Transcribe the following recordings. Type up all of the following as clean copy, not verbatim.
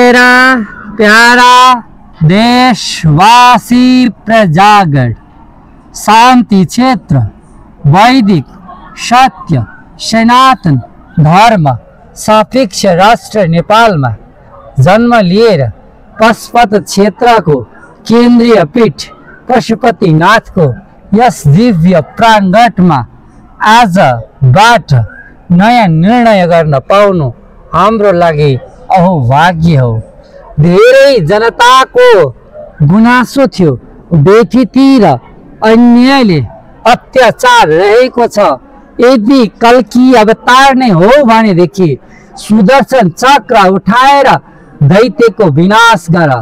मेरा प्यारा देशवासी प्रजागण, शांति क्षेत्र, वैदिक सत्य, सनातन धर्म सापेक्ष राष्ट्र नेपालमा जन्म लिएर पशुपत क्षेत्रको केन्द्रीय पीठ पशुपतिनाथको यस दिव्य प्राङ्गणमा आजबाट नयाँ निर्णय गर्न पाउनु हाम्रो लागि अहोभाग्य हो। धेरै जनताको गुनासो थियो, बेठीतिर अन्यायले अत्याचार रहेको छ। यदि कल्की अवतार नै हो भनेदेखि सुदर्शन चक्र उठाएर दैत्यको विनाश गर।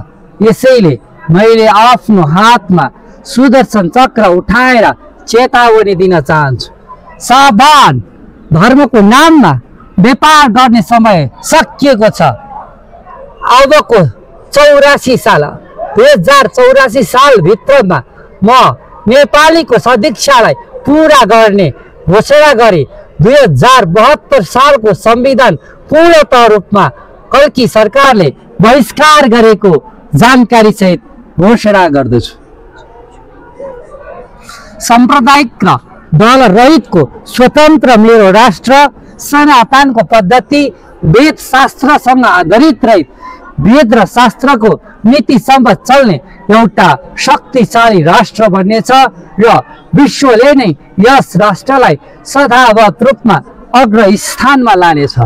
यसैले मैले आफ्नो हातमा सुदर्शन चक्र उठाएर चेतावनी दिन चाहन्छु। सावधान, धर्मको नाममा व्यापार गर्ने समय सकिएको छ। अबको 84 साल 2084 सालभित्रमा म नेपालीको सदिच्छालाई पुरा गर्ने घोषणा गरी 2072 सालको संविधान पूर्णतः रूपमा कल्की सरकारले बहिष्कार गरेको जानकारी सहित घोषणा गर्दछु। सांप्रदायिक र दल रहितको स्वतन्त्र मेरो राष्ट्र सनातनको पद्धति वेद शास्त्रसँग आधारित रहित वेद र शास्त्रको नीतिसम्म चल्ने एउटा शक्तिशाली राष्ट्र बन्नेछ र विश्वले नै यस राष्ट्रलाई सदावत रूपमा अग्र स्थानमा लानेछ।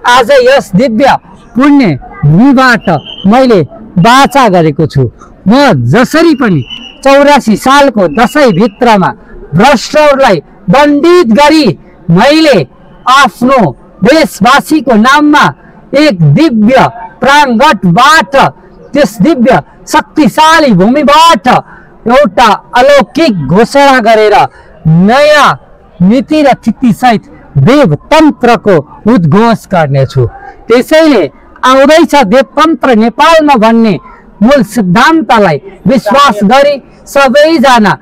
आज यस दिव्य पुण्य भूमिबाट मैले वाचा गरेको छु। म जसरी पनि 84 सालको दशैंभित्रमा भ्रष्टहरूलाई दण्डित गरी मैले आफ्नो देशवासीको नाममा एक दिव्य प्राङ्गणबाट, त्यस दिव्य शक्तिशाली भूमिबाट एउटा अलौकिक घोषणा गरेर नयाँ नीति र थितिसहित देवतन्त्रको उद्घोष गर्नेछु। त्यसैले आउँदैछ देवतन्त्र नेपालमा भन्ने मूल सिद्धान्तलाई विश्वास गरी सबैजना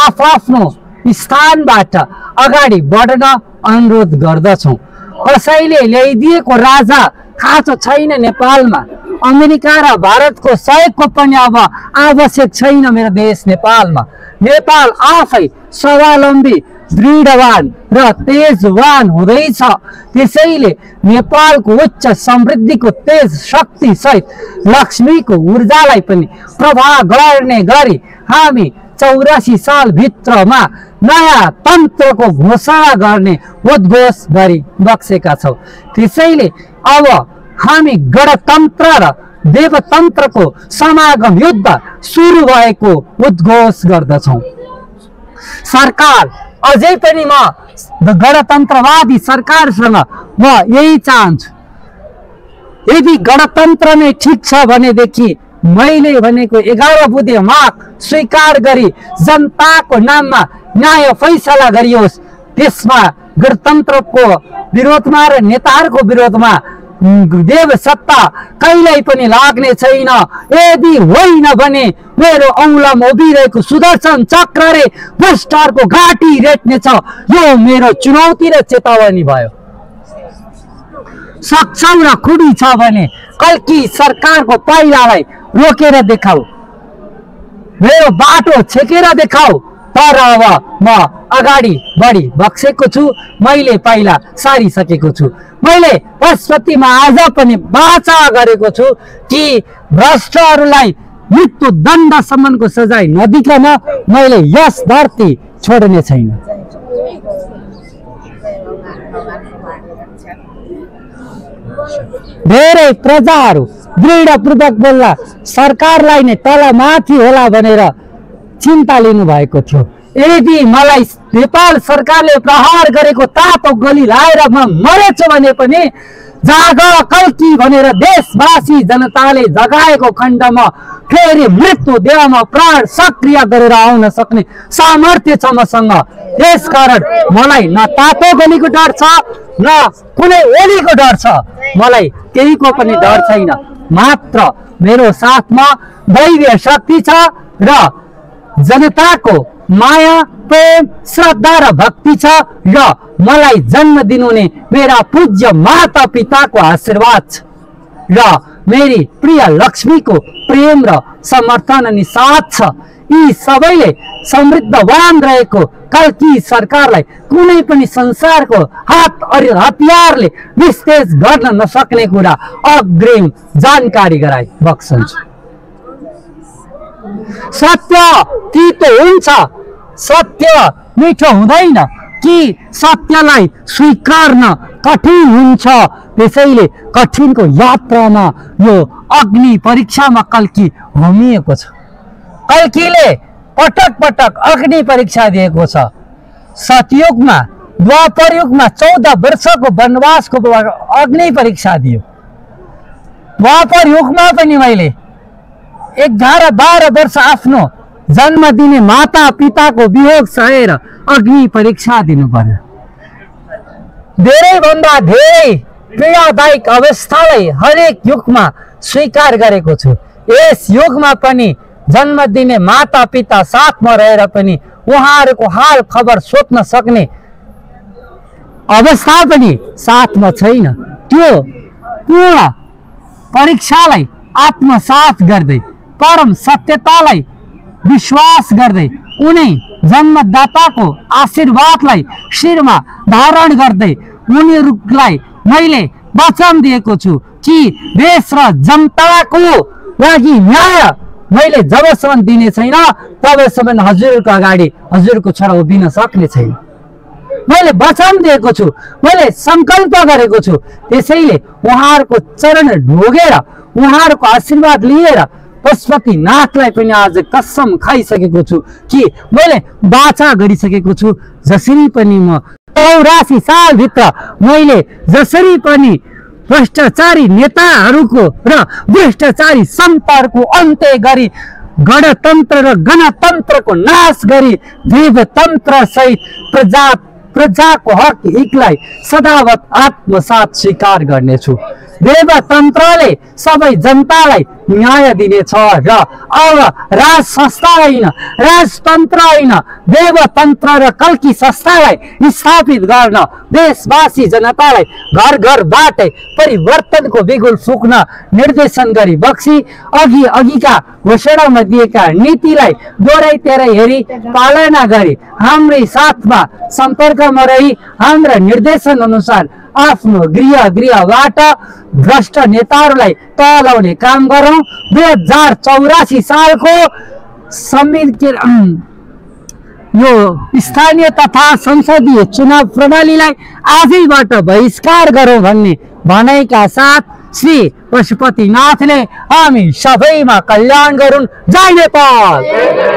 आफ्नो स्थानबाट अगाडि बढ्न अनुरोध गर्दछौँ। कसैले ल्याइदिएको राजा खाँचो छैन नेपालमा। अमेरिका र भारतको सहयोगको पनि अब आवश्यक छैन मेरो देश नेपालमा। नेपाल आफै स्वावलम्बी, दृढवान र तेजवान हुँदैछ। त्यसैले नेपालको उच्च समृद्धिको तेज शक्ति सहित लक्ष्मीको ऊर्जालाई पनि प्रभाव गर्ने गरी हामी 84 सालभित्रमा नयाँ तन्त्रको घोषणा गर्ने उद्घोष गरी बक्सेका छौँ। त्यसैले अब हामी गणतन्त्र र देवतन्त्रको समागम युद्ध सुरु भएको उद्घोष गर्दछौँ। सरकार अझै पनि म गणतन्त्रवादी सरकारसँग म यही चाहन्छु। यदि गणतन्त्र नै ठिक छ भनेदेखि मैले भनेको 11 बुँदे माग स्वीकार गरी जनताको नाममा न्याय फैसला गरियोस्। त्यसमा गणतन्त्रको विरोधमा र नेताहरूको विरोधमा देव सत्ता कहिल्यै पनि लाग्ने छैन। यदि होइन भने मेरो औँलामा उभिरहेको सुदर्शन चक्रले भ्रष्टाचारको घाँटी रेट्नेछ। यो मेरो चुनौती र चेतावनी भयो। सक्षम र खुडी छ भने कल्की सरकारको पाइलालाई रोकेर देखाऊ, मेरो बाटो छेकेर देखाऊ। तर अब म अगाडि बढी बक्सेको छु। मैले पाइला सारिसकेको छु। मैले पशुपतिमा आज पनि वाचा गरेको छु कि भ्रष्टहरूलाई मृत्यु दण्डसम्मको सजाय नदिकन मैले यस धरती छोड्ने छैन। धेरै प्रजाहरू दृढपूर्वक बोल्दा सरकारलाई नै तलमाथि होला भनेर चिन्ता लिनु भएको थियो। यदि मलाई नेपाल सरकारले प्रहार गरेको तातो गोली लाएर म मरेछु भने पनि जाग कल्की भनेर देशवासी जनताले जगाएको खण्डमा फेरि मृत्यु देहमा प्राण सक्रिय गरेर आउन सक्ने सामर्थ्य छ मसँग। त्यसकारण मलाई न तातो गोलीको डर छ न कुनै ओलीको डर छ। मलाई केहीको पनि डर छैन। मात्र मेरो साथमा दैवीय शक्ति छ र जनताको माया, प्रेम, श्रद्धा र भक्ति छ र मलाई जन्म दिनुहुने मेरा पूज्य माता पिताको आशीर्वाद छ र मेरी प्रिय लक्ष्मीको प्रेम र समर्थन अनि साथ छ। यी सबैले समृद्धवान रहेको कल्की सरकारलाई कुनै पनि संसारको हतियारले निस्तेज गर्न नसक्ने कुरा अग्रिम जानकारी गराइ बक्सन्छ। सत्य तीतो हुन्छ, सत्य मिठो हुँदैन कि सत्यलाई स्वीकार्न कठिन हुन्छ। त्यसैले कठिनको यात्रामा यो अग्नि परीक्षामा कल्की होमिएको छ। कल्कीले पटक पटक अग्नि परीक्षा दिएको छ। सतयुगमा द्वापर युगमा 14 वर्षको वनवासको अग्नि परीक्षा दियो। द्वापर युगमा पनि मैले 11-12 वर्ष आफ्नो जन्म दिने माता पिताको वियोग सहेर अग्नि परीक्षा दिनु पर्यो। धेरैभन्दा धेरै पीडादायक अवस्थालाई हरेक युगमा स्वीकार गरेको छु। यस युगमा पनि जन्म दिने माता पिता साथमा रहेर पनि उहाँहरूको हाल खबर सोध्न सक्ने अवस्था पनि साथमा छैन। त्यो पूर्ण परीक्षालाई आत्मसात गर्दै परम सत्यतालाई विश्वास गर्दै उनी जन्मदाताको आशीर्वादलाई शिरमा धारण गर्दै उनीहरूलाई मैले वचन दिएको छु कि देश र जनताको लागि न्याय मैले जबसम्म दिने छैन तबसम्म हजुरको अगाडि हजुरको छोरा उभिन सक्ने छैन। मैले वचन दिएको छु, मैले संकल्प गरेको छु। त्यसैले उहाँहरूको चरण ढोगेर उहाँहरूको आशीर्वाद लिएर पशुपतिनाथलाई पनि आज कसम खाइसकेको छु कि मैले वाचा गरिसकेको छु। जसरी पनि म 84 सालभित्र मैले जसरी पनि भ्रष्टाचारी नेताहरूको र भ्रष्टाचारी सन्तहरूको अन्त्य गरी गणतन्त्र र गणतन्त्रको नाश गरी देवतन्त्र सहित प्रजाको हक हितलाई सदावत आत्मसात स्वीकार गर्नेछु। देवतन्त्रले सबै जनतालाई न्याय दिनेछ र अब राज संस्था होइन, राजतन्त्र होइन, देवतन्त्र र कल्की संस्थालाई स्थापित गर्न देशवासी जनतालाई घर घरबाटै परिवर्तनको बिगुल फुक्न निर्देशन गरी बक्सी अघिका घोषणामा दिएका नीतिलाई दोहोऱ्याइ तेह्रै हेरी पालना गरी हाम्रै साथमा सम्पर्कमा रही हाम्रा निर्देशन अनुसार आफ्नो गृहबाट भ्रष्ट नेताहरूलाई तलाउने काम गरौँ। 2084 सालको यो स्थानीय तथा संसदीय चुनाव प्रणालीलाई आजैबाट बहिष्कार गरौँ भन्ने भनाइका साथ श्री पशुपतिनाथले हामी सबैमा कल्याण गरून्। जय नेपाल।